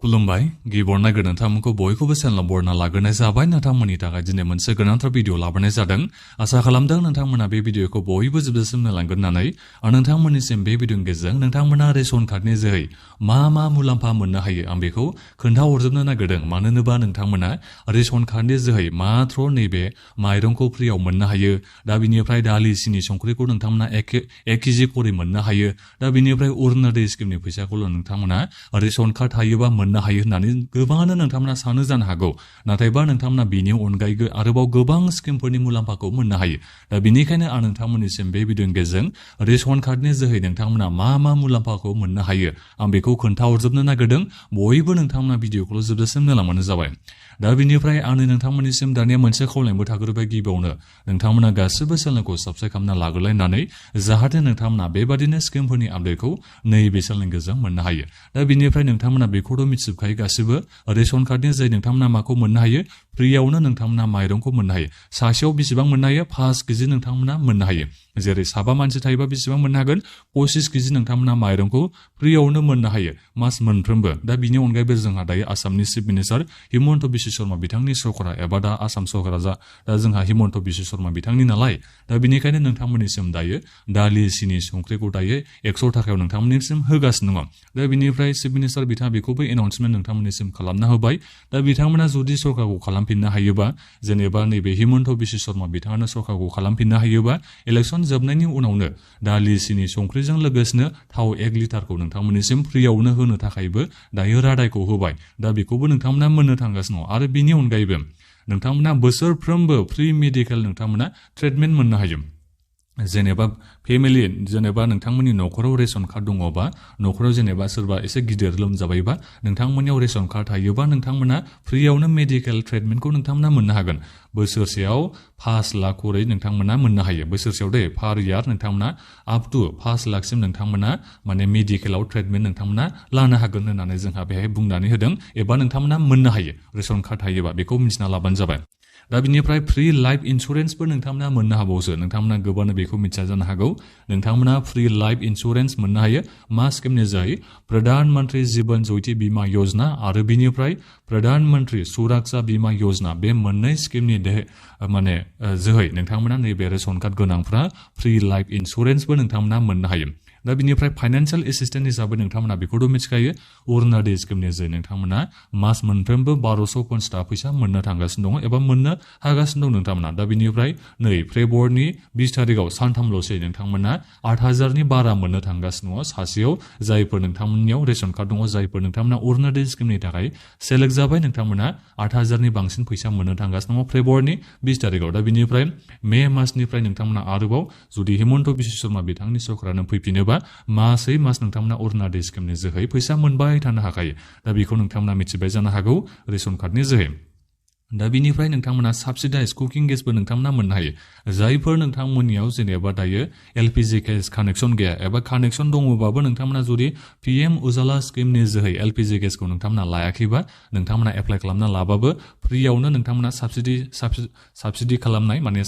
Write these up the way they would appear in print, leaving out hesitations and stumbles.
खुलुमबाय गिबियावनो नोंथांमोनखौ बयखौबो चेनेलाव बरायना लाग्रोनाय जाबाय नोंथांमोननि थाखाय दिनै मोनसे गोनांथार भिडिअ लाबोनाय जादों आसा खालामदों नोंथांमोना बे भिडिअखौ बयबो जोबजासिम नायलांगोन होननानै नोंथांमोननिसिम बे भिडिअनि गेजेरजों नोंथांमोना रेशन कार्डनि जोहै मा मुलाम्फा मोननो हायो आं बेखौ खोन्थाहरजोबनो नागिरदों मानो होनोबा नोंथांमोना रेशन कार्डनि जोहै मात्र नैबे माइरंखौ फ्रियाव मोननो हायो दा बिनिफ्राय दालि सिनि संख्रिखौ नोंथांमोना 1 केजि खरै मोननो हायो दा बिनिफ्राय अरुणोदय स्किमनि फैसाखौल' नोंथांमोना रेशन कार्ड थायोबा मोननो हायो होननानै गोबाङानो नोंथांमोना सानो जानो हागौ नाथायबा नोंथांमोना बेनि अनगायै आरोबाव गोबां स्किमफोरनि मुलाम्फाखौ मोननो हायो दा बेनिखायनो आं नोंथांमोननिसिम बे भिडिअनि गेजेरजों रेशन कार्डनि जोहै नोंथांमोना मा मुलाम्फाखौ मोननो हायो आं बेखौ खोन्थाहरजोबनो नागिरदों बयबो नोंथांमोना भिडिअखौल' जोबजासिम नायलांबानो जाबाय दा बिनिफ्राय आंनि नोंथांमोननिसिम दानिया मोनसे खावलायनोबो थाग्रोबाय गिबियावनो नोंथांमोना गासिबो चेनेलखौ साबस्क्राइब खालामना लाग्रोलायनानै जाहाथे नोंथांमोना बेबादिनो स्किमफोरनि आपडेटखौ नैबे चेनेलनि गेजेरजों मोननो हायो दा बिनिफ्राय नोंथांमोना बेखौथ' मिथिजोबखायो गासिबो रेशन कार्डनि जाय नोंथांमोना माखौ मोननो हायो फ्रियावनो नोंथांमोना माइरंखौ मोननो हायो सासेयाव बेसेबां मोननो हायो 5 केजि नोंथांमोना मोननो हायो जेरै साबा मानसि थायोबा बेसेबां मोननो हागोन 25 केजि नोंथांमोना माइरंखौ फ्रियावनो मोननो हायो मास मोनफ्रोमबो दा बिनि अनगायैबो जोंहा दायो आसामनि चिफ मिनिस्टार हिमन्त बिश्व शर्मा बिथांनि सरकारा एबा दा आसाम सरकारा दा जोंहा हिमन्त बिश्व शर्मा बिथांनि नालाय दा बिनिखायनो नोंथांमोननिसिम दायो दालि सिनि संख्रिखौ दायो 100 थाखायाव नोंथांमोननिसिम होगासिनो दङ दा बिनिफ्राय चिफ मिनिस्टार बिथाङा बेखौबो एनाउन्समेन्ट नोंथांमोननिसिम खालामना होबाय दा बिथांमोना जुदि सरकारखौ खालामफिननो हायोबा जेनेबा नैबे हिमन्त बिश्व शर्मा बिथाङानो सरकारखौ खालामफिननो हायोबा इलेक्सन जोबनायनि उनावनो दालि सिनि संख्रिजों लोगोसेनो थाव 1 लिटारखौ नोंथांमोननिसिम फ्रियावनो होनो थाखायबो दायो रादायखौ होबाय दा बेखौबो नोंथांमोना मोननो थांगासिनो दङ आरो बिनि अनगायैबो नोंथांमोना बोसोरफ्रोमबो फ्रि मेडिकेल नोंथांमोना ट्रिटमेन्ट मोननो हायो जेनेबा फेमिलि जेनेबा नोंथांमोननि न'खराव रेशन कार्ड दङबा न'खराव जेनेबा सोरबा एसे गिदिर लोमजाबायबा नोंथांमोननियाव रेशन कार्ड थायोबा नोंथांमोना फ्रियावनो मेडिकेल ट्रिटमेन्टखौ नोंथांमोना मोननो हागोन बोसोरसेयाव 5 लाख खरै नोंथांमोना मोननो हायो बोसोरसेयाव पार इयार नोंथांमोना आप टु 5 लाखसिम नोंथांमोना माने मेडिकेलाव ट्रिटमेन्ट नोंथांमोना लानो हागोन होननानै जोंहा बेहाय बुंनानै होदों एबा नोंथांमोना मोननो हायो रेशन कार्ड थायोबा बेखौ मिथिना लाबानो जाबाय दा बिनिफ्राय फ्रि लाइफ इन्सुरेन्सबो नोंथांमोना मोननो हाबावसो नोंथांमोना गोबांनो बेखौ मिथिया जानो हागौ नोंथांमोना फ्रि लाइफ इन्सुरेन्स मोननो हायो मा स्किमनि जोहै प्रधान मन्त्रि जीवन ज्योति बीमा योजना आरो बिनिफ्राय प्रधान मन्त्रि सुरक्षा बीमा योजना बे मोननै स्किमनि माने जोहै नोंथांमोना नैबे रेशन कार्ड गोनांफ्रा फ्रि लाइफ इन्सुरेन्सबो नोंथांमोना मोननो हायो दा बिनिफ्राय फाइनान्सियेल एसिस्टेन्ट हिसाबै नोंथांमोना बेखौथ' मिथिखायो अरुणोदय स्किमनि जोहै नोंथांमोना मास मोनफ्रोमबो 1250 थाखा फैसा मोननो थांगासिनो दङ एबा मोननो हागासिनो दं नोंथांमोना दा बिनिफ्राय नै फेब्रुवारिनि 20 तारिखआव सानथामल'सै नोंथांमोना 8000नि बारा मोननो थांगासिनो दङ सासेयाव जायफोर नोंथांमोननियाव रेशन कार्ड दङ जायफोर नोंथांमोना अरुणोदय स्किमनि थाखाय सेलेक्ट जाबाय नोंथांमोना 8000नि बांसिन फैसा मोननो थांगासिनो दङ फेब्रुवारिनि 20 तारिखआव दा बिनिफ्राय मे मासनिफ्राय नोंथांमोना आरोबाव जुदि हिमन्त बिश्व शर्मा बिथांनि सरकारानो फैफिनोबा मासै मास नोंथांमोना अरुणोदय स्किमनि जोहै फैसा मोनबाय थानो हाखायो दा बेखौ नोंथांमोना मिथिबाय जानो हागौ रेशन कार्डनि जोहै दा बिनिफ्राय नोंथांमोना साबसिडाइज कुकिं गेसबो नोंथांमोना मोननो हायो जायफोर नोंथांमोननियाव जेनेबा दायो एलपिजि गेस कानेक्सन गैया एबा कानेक्सन दङबाबो नोंथांमोना जुदि पिएम उजाला स्किमनि जोहै एलपिजि गेसखौ नोंथांमोना लायाखैबा नोंथांमोना एप्लाइ खालामना लाबाबो फ्रियावनो नोंथांमोना साबसिडि खालामनाय माने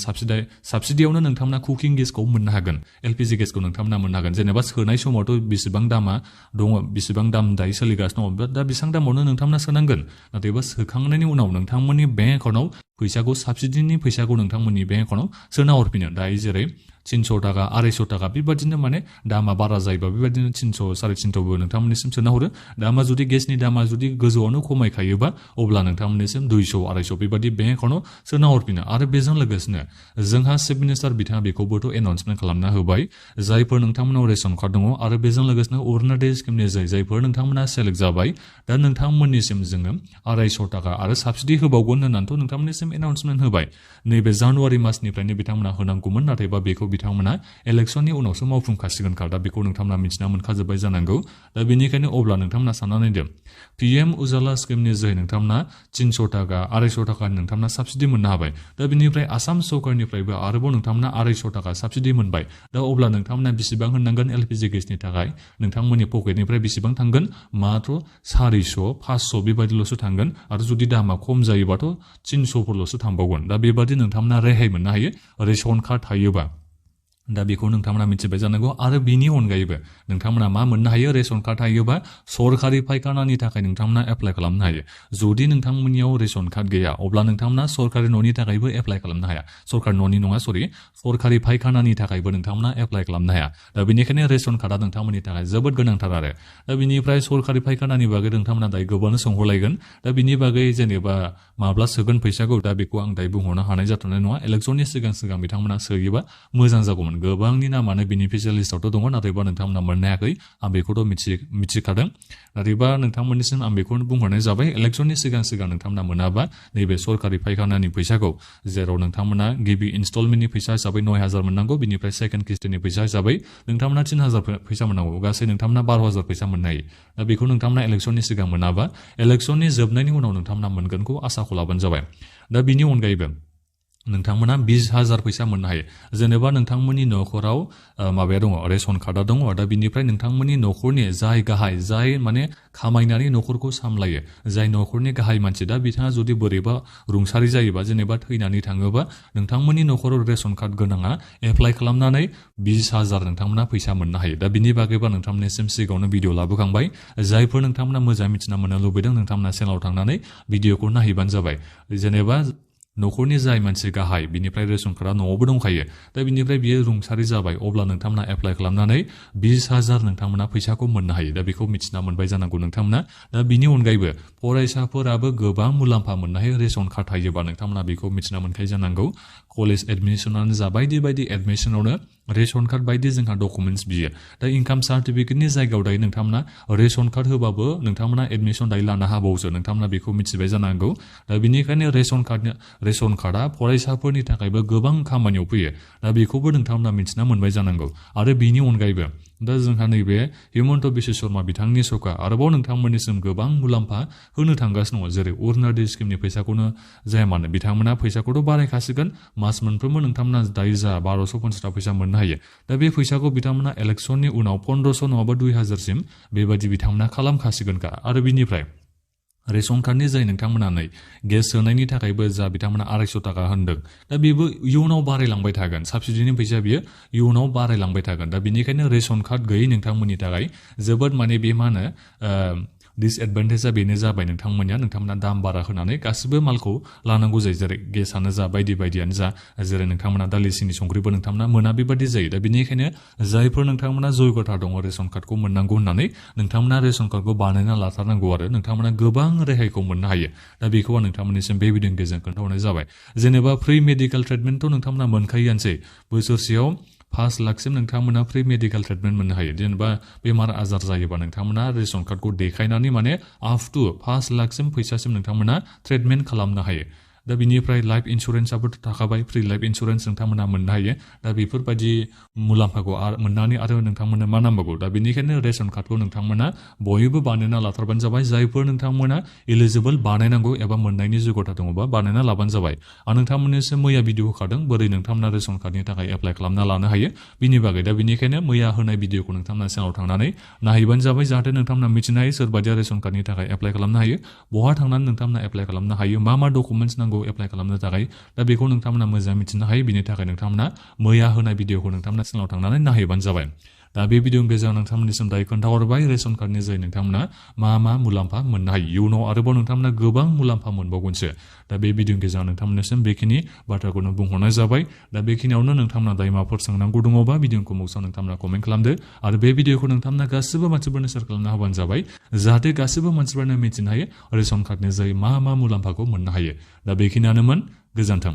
साबसिडियावनो नोंथांमोना कुकिं गेसखौ मोननो हागोन एलपिजि गेसखौ नोंथांमोना मोननो हागोन जेनेबा सोनाय समावथ' बेसेबां दामा दङ बेसेबां दाम दायो सोलिगासिनो दङ दा बेसेबां दामावनो नोंथांमोना सोनांगोन नाथायबा सोखांनायनि उनाव नोंथांमोननि बेंक एकाउन्टआव फैसाखौ साबसिडिनि फैसाखौ नोंथांमोननि बेंक एकाउन्टआव सोना हरफिनो दायो जेरै 300 थाखा 250 थाखा बेबादिनो माने दामा बारा जायोबा बेबादिनो 300 350बो नोंथांमोननिसिम सोना हरो दामा जुदि गेसनि दामा जुदि गोजौआवनो खमायखायोबा अब्ला नोंथांमोननिसिम 200 250 बेबादि बेंक एकाउन्टआव सोना हरफिनो आरो बेजों लोगोसेनो जोंहा चिफ मिनिस्टार बिथाङा बेखौबोथ' एनाउन्समेन्ट खालामना होबाय जायफोर नोंथांमोनाव रेशन कार्ड दङ आरो बेजों लोगोसेनो अरुणोदय स्किमनि जायफोर नोंथांमोना सेलेक्ट जाबाय दा नोंथांमोननिसिम जोङो 250 थाखा आरो साबसिडि होबावगोन होननानैथ' नोंथांमोननिसिम एनाउन्समेन्ट होबाय नैबे जानुवारि मासनिफ्रायनो बिथांमोना होनांगौमोन नाथायबा बेखौ बिथांमोना इलेक्सननि उनावसो मावफुंखासिगोन दा बेखौ नोंथांमोना मिथिना मोनखाजोब्बाय जानांगौ दा बेनिखायनो अब्ला नोंथांमोना साननानै नायदो पिएम उजाला स्किमनि जोहै नोंथांमोना 300 थाखा 250 थाखा नोंथांमोना साबसिडि मोननो हाबाय दा बेनिफ्राय आसाम सरकारनिफ्रायबो आरोबाव नोंथांमोना 250 थाखा साबसिडि मोनबाय दा अब्ला नोंथांमोना बेसेबां होनांगोन एलपिजि गेसनि थाखाय नोंथांमोननि पकेटनिफ्राय बेसेबां थांगोन मात्र 400 500 बेबायदिल'सो थांगोन आरो जुदि दामा खम जायोबाथ' 300 फोरल'सो थांबावगोन दा बेबादि नोंथांमोना रेहाय मोननो हायो रेशन कार्ड थायोबा दा बेखौ नोंथांमोना मिथिबाय जानांगौ आरो बिनि अनगायैबो नोंथांमोना मा मोननो हायो रेशन कार्ड थायोबा सरकारि फायखानानि थाखाय नोंथांमोना एप्लाइ खालामनो हायो जुदि नोंथांमोननियाव रेशन कार्ड गैया अब्ला नोंथांमोना सरकारि न'नि थाखायबो एप्लाइ खालामनो हाया सरकारि न'नि नङा सरकारि फायखानानि थाखायबो नोंथांमोना एप्लाइ खालामनो हाया दा बेनिखायनो रेशन कार्डआ नोंथांमोननि थाखाय जोबोद गोनांथार आरो दा बिनिफ्राय सरकारि फायखानानि बागै नोंथांमोना दायो गोबां सोंहरलायगोन दा बिनि बागै जेनेबा माब्ला सोगोन फैसाखौ दा बेखौ आं दायो बुंहरनो हानाय जाथ'नाय नङा इलेक्सननि सिगां बिथांमोना सोयोबा मोजां जागौमोन गोबांनि नामानो बेनिफिसियेल लिस्टआवथ' दङ नाथायबा नोंथांमोना मोननो हायाखै आं बेखौथ' मिथिखादों नाथायबा नोंथांमोननिसिम आं बेखौनो बुंहरनाय जाबाय इलेक्सननि सिगां नोंथांमोना मोनाबा नैबे सरकारि फायखानानि फैसाखौ जेराव नोंथांमोना गिबि इनस्टलमेन्टनि फैसा हिसाबै 9,000 मोननांगौ बिनिफ्राय सेकेन्ड किस्तिनि फैसा हिसाबै नोंथांमोना 3,000 फैसा मोननांगौ गासै नोंथांमोना 12,000 फैसा मोननो हायो दा बेखौ नोंथांमोना इलेक्सननि सिगां मोनाबा इलेक्सननि जोबनायनि उनाव नोंथांमोना मोनगोनखौ आसाखौ लाबानो जाबाय दा बिनि अनगायैबो नोंथांमोना 20,000 फैसा मोननो हायो जेनेबा नोंथांमोननि न'खराव माबाया दङ रेशन कार्डआ दङ दा बिनिफ्राय नोंथांमोननि न'खरनि जाय गाहाय जाय माने खामायनानै न'खरखौ सामलायो जाय न'खरनि गाहाय मानसि दा बिथाङा जुदि बोरैबा रुंसारि जायोबा जेनेबा थैनानै थाङोबा नोंथांमोननि न'खराव रेशन कार्ड गोनाङा एप्लाइ खालामनानै 20,000 नोंथांमोना फैसा मोननो हायो दा बिनि बागैबा नोंथांमोननिसिम सिगाङावनो भिडिअ लाबोखांबाय जायफोर नोंथांमोना मोजां मिथिना मोननो लुबैदों नोंथांमोना चेनेलाव थांनानै भिडिअखौ नायहैबानो जाबाय जेनेबा न'खरनि जाय मानसि गाहाय बिनिफ्राय रेशन कार्डआ न'आवबो दंखायो दा बिनिफ्राय बियो रुंसारि जाबाय अब्ला नोंथांमोना एप्लाइ खालामनानै 20,000 नोंथांमोना फैसाखौ मोननो हायो दा बेखौ मिथिना मोनबाय जानांगौ नोंथांमोना दा बिनि अनगायैबो फरायसाफोराबो गोबां मुलाम्फा मोननो हायो रेशन कार्ड थायोबा नोंथांमोना बेखौ मिथिना मोनखायो जानांगौ कलेज एडमिसनानो जा बायदि एडमिसनावनो रेशन कार्ड बायदि जोंहा डकुमेन्टस बियो दा इनकाम सार्टिफिकेटनि जायगायाव दायो नोंथांमोना रेशन कार्ड होबाबो नोंथांमोना एडमिसन दायो लानो हाबावसो नोंथांमोना बेखौ मिथिबाय जानांगौ दा बेनिखायनो रेशन कार्डआ फरायसाफोरनि थाखायबो गोबां खामानियाव फैयो दा बेखौबो नोंथांमोना मिथिना मोनबाय जानांगौ आरो बिनि अनगायैबो दा जोंहा नैबे हिमन्त बिश्व शर्मा बिथांनि सरकार आरोबाव नोंथांमोननिसिम गोबां मुलाम्फा होनो थांगासिनो दङ जेरै अरुणोदय स्किमनि फैसाखौनो जाया मानो बिथांमोना फैसाखौथ' बारायखासिगोन मास मोनफ्रोमबो नोंथांमोना दायो जा 1250 फैसा मोननो हायो दा बे फैसाखौ बिथांमोना इलेक्सननि उनाव 1500 नङाबा 2000 बेबायदि बिथांमोना खालामखासिगोनखा आरो बिनिफ्राय रेशन कार्डनि जाय नोंथांमोना नै गेस सोनायनि थाखायबो जा बिथांमोना 250 थाखा होनदों दा बेबो इयुनाव बारायलांबाय थागोन साबसिडिनि फैसा बियो इयुनाव बारायलांबाय थागोन दा बेनिखायनो रेशन कार्ड गैयै नोंथांमोननि थाखाय जोबोद माने बे मा होनो डिसएडभान्टेजआ बेनो जाबाय नोंथांमोना दाम बारा होनानै गासिबो मालखौ लानांगौ जायो जेरै गेसानो जा बायदियानो जा जेरै नोंथांमोना दालि सिनि संख्रिबो नोंथांमोना मोना बेबादि जायो दा बेनिखायनो जायफोर नोंथांमोना जयगथा दङ रेशन कार्डखौ मोननांगौ होननानै नोंथांमोना रेशन कार्डखौ बानायना लाथारनांगौ आरो नोंथांमोना गोबां रेहायखौ मोननो हायो दा बेखौ आं नोंथांमोननिसिम बे भिडिअनि गेजेरजों खोन्थाहरनाय जाबाय जेनेबा फ्रि मेडिकेल ट्रिटमेन्टथ' नोंथांमोना मोनखायोआनोसै बोसोरसेयाव 5 लाखसिम नोंथांमोना फ्रि मेडिकेल ट्रिटमेन्ट मोननो हायो जेनेबा बेमार आजार जायोबा नोंथांमोना रेशन कार्डखौ देखायनानै माने आप टु 5 लाखसिम फैसासिम नोंथांमोना ट्रिटमेन्ट खालामनो हायो दा बिनिफ्राय लाइफ इन्सुरेन्सआबो थाखाबाय फ्रि लाइफ इन्सुरेन्स नोंथांमोना मोननो हायो दा बेफोरबायदि मुलाम्फाखौ मोननानै आरो नोंथांमोननो मा नांबावगौ दा बेनिखायनो रेशन कार्डखौ नोंथांमोना बयबो बानायना लाथारबानो जाबाय जायफोर नोंथांमोना एलिजिबोल बानायनांगौ एबा मोननायनि जयगथा दङबा बानायना लाबानो जाबाय आं नोंथांमोननिसिम मैया भिडिअ होखादों बोरै नोंथांमोना रेशन कार्डनि थाखाय एप्लाइ खालामना लानो हायो बिनि बागै दा बेनिखायनो मैया होनाय भिडिअखौ नोंथांमोना चेनेलाव थांनानै नायहैबानो जाबाय जाहाथे नोंथांमोना मिथिनो हायो सोरबादिया रेशन कार्डनि थाखाय एप्लाइ खालामनो हायो बहा थांनानै नोंथांमोना एप्लाइ खालामनो हायो मा डकुमेन्टस नांगौ एप्लाइ खालामनो थाखाय दा बेखौ नोंथांमोना मोजां मिथिनो हायो बिनि थाखाय नोंथांमोना मैया होनाय भिडिअखौ नोंथांमोना चेनेलाव थांनानै नायहैबानो जाबाय दा बे भिडिअनि गेजेराव नोंथांमोननिसिम दायो खोन्थाहरबाय रेशन कार्डनि जाय नोंथांमोना मा मुलाम्फा मोननो हायो इयुनाव आरोबाव नोंथांमोना गोबां मुलाम्फा मोनबावगोनसो दा बे भिडिअनि गेजेराव नोंथांमोननिसिम बेखिनि बाथ्राखौनो बुंहरनाय जाबाय दा बेखिनियावनो नोंथांमोना दायो माबाफोर सोंनांगौ दङबा भिडिअखौ मुक्साव नोंथांमोना कमेन्ट खालामदो आरो बे भिडिअखौ नोंथांमोना गासिबो मानसिफोरनो शेयार खालामना होबानो जाबाय जाहाथे गासिबो मानसिफोरानो मिथिनो हायो रेशन कार्डनि जाय मा मुलाम्फाखौ मोननो हायो दा बेखिनियानोमोन गोजोन्थों